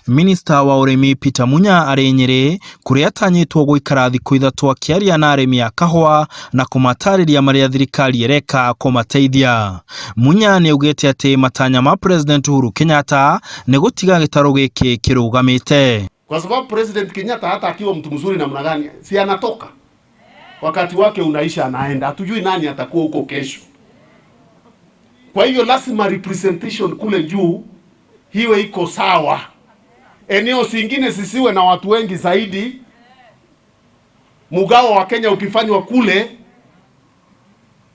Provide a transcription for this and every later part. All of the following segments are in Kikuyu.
Minista wa ũrĩmi Peter Munya arĩ Nyĩrĩ kũrĩa atanyĩtwo gũikara thikũ 3 akĩaria na arĩmi a kahũa na kũmatarĩria marĩa thirikari ĩreka kũmateithia. Munya nĩ augĩte atĩ matanya ma President Uhuru Kenyatta nĩ gũtiga gĩtarũ gĩkĩ kĩrũgamĩte. Kwa sababu President Kenyatta hata akiwa mtu mzuri namna gani, si anatoka wakati wake unaisha, anaenda, hatujui nani atakuwa huko kesho. Kwa hivyo lazima representation kule juu hiwe iko sawa, eneo zingine zisiwe na watu wengi zaidi. Mgao wa Kenya ukifanywa kule,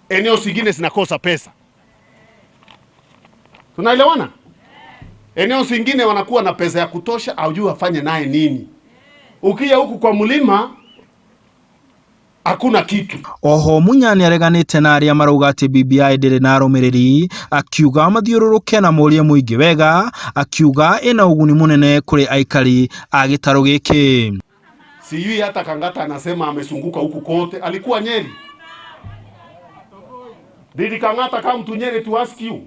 eneo zingine zinakosa pesa. Tunaelewana? Eneo zingine wanakuwa na pesa ya kutosha, hawajui wafanye naye nini. Ukija huku kwa mlima hakuna kitu. Oho Munya nĩ areganĩte na arĩa marauga atĩ BBI ndĩrĩ na arũmĩrĩri, akiuga mathiũrũrũke na morie mũingĩ wega, akiuga ĩna ũguni mũnene kũrĩ aikari a gĩtarũ gĩkĩ. Sijui hata Kangata anasema amezunguka huku kote, alikuwa Nyeri. Did Kangata come to Nyeri to ask you?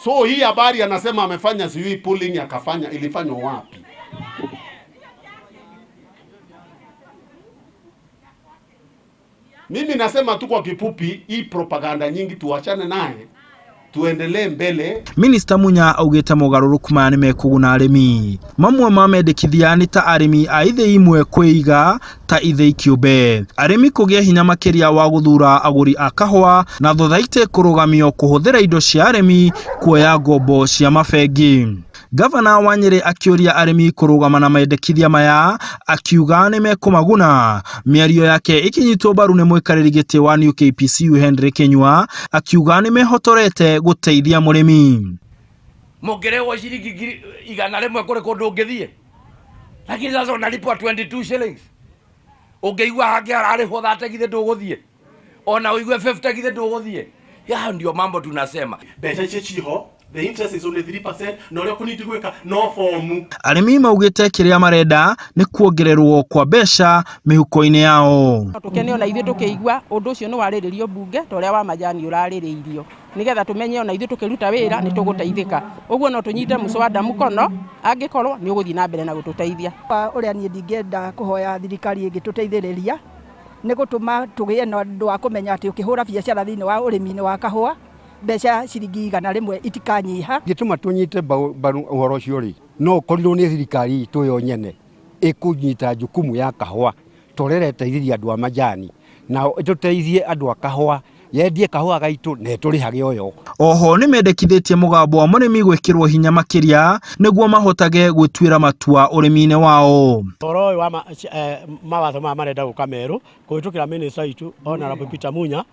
So hii habari anasema amefanya sijui polling akafanya, ilifanywa wapi? Mimi nasema tu kwa kifupi, hii propaganda nyingi tuachane naye, tuendelee mbele. Minista Munya augĩte mogarũrũku maya nĩmekũguna arĩmi. Mamwe ma mendekithia nĩ ta arĩmi a ithĩi imwe kwĩiga ta ithĩi kĩũmbe, arĩmi kũgĩa hinya makĩria wa gũthura agũri a kahũa na thothaitĩ kũrũgamio kũhũthĩra indo cia arĩmi kuoya ngombo cia mabengi. Gavana wa Nyĩrĩ akĩũria arĩmi kũrũgama na mendekithia maya akiuga nĩmekũmaguna. Mĩario yake ĩkĩnyitwo mbaru nĩ mũikarĩri gĩtĩ wa New KPCU Henry Kinyua akiuga nĩmehotorete gũteithia mũrĩmi. Mũngĩrĩhwo ciringi 100 kũrĩ kũndũ ũngĩthiĩ, lakini sasa unalipwa 22 shillings. Ũngĩigua hangĩ hararĩhwo 30 githĩ ndũgũthiĩ, ona ũigue 50 githĩ ndũgũthiĩ. Hayo ndio mambo tunasema. Mbeca icio ciho, the interest is only 3% na ũrĩa ũkũnidi gwĩka no fomu. Arĩmi maugĩte kĩrĩa marenda nĩ kuongererwo kwa mbeca mĩhuko-inĩ yao. Tũkene ona ithuĩ tũkĩigua ũndũ ũcio nĩ warĩrĩrio mbunge ta ũrĩa wa majani ũrarĩrĩirio, nĩgetha tũmenye ona ithuĩ tũkĩruta wĩra nĩ tũgũteithĩka. Ũguo no tũnyite mũswada mũkono angĩkorwo nĩ ũgũthiĩ na mbere na gũtũteithia. Ũrĩa niĩ ndingĩenda kũhoya thirikari ĩngĩtũteithĩrĩria nĩ gũtũma tũgĩe na ũndũ wa kũmenya atĩ ũkĩhũra biacara thĩinĩ wa ũrĩmi-inĩ wa kahũa mbeca ciringi 100 itikanyiha. Gĩtũma tũnyite mbaru ũhoro ũcio rĩ, no ũkorirwo nĩ thirikari itũ yo nyene ĩkũnyita jukumu ya kahũa ta ũrĩa ĩreteithirie andũ a majani, na ĩtũteithie andũ a kahũa, yendie kahũa gaitũ na ĩtũrĩhage oyo. Oho nĩmendekithĩtie mũgambo wa mũrĩmi gwĩkĩrwo hinya makĩria nĩguo mahotage gwĩtuĩra matua ũrĩmi-inĩ wao. Ũhoro ũyũ wa mawatho maya marenda gũka merũ kũhĩtũkĩra minister witũ Honorable Peter Munya,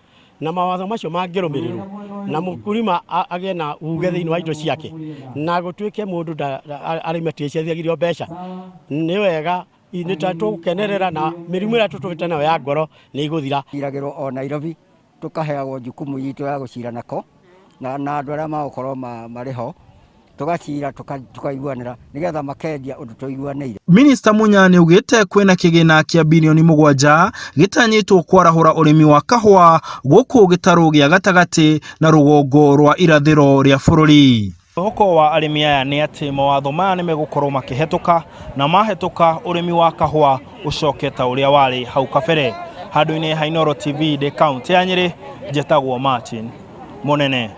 na mawatho macio mangĩrũmĩrĩrwo na mũkulima agĩe na uge thĩinĩ wa indo ciake na gũtuĩke mũndũ arĩmi matiĩciathagĩrio mbeca, nĩ wega nĩ ta tũgũkenerera na mĩrimũ ĩrĩa tũtũrĩte nayo ya ngoro nĩ ĩgũthira. Ciragĩrwo o Nairobi tũkaheagwo jukumu itũ ya gũcira nako na andũ arĩa magũkorwo marĩ ho tũgacira tũkaiguanĩra nĩgetha makendia ũndũ tũiguanĩire. Minista Munya nĩaugĩte kwĩna kĩgĩna kĩa birioni 7 gĩtanyĩtwo kwarahũra ũrĩmi wa kahũa gũkũ gĩtarũ gĩa gatagatĩ na rũgongo rwa irathĩro rĩa bũrũri. Mwĩhoko wa arĩmi aya nĩ atĩ mawatho maya nĩmegũkorwo makĩhetũka na mahetũka ũrĩmi wa kahũa ũcoke ta ũrĩa warĩ hau kabere. Handũ-inĩ ha Inooro TV ndĩ kaũntĩ ya Nyĩrĩ, njetagwo Martin Mũnene.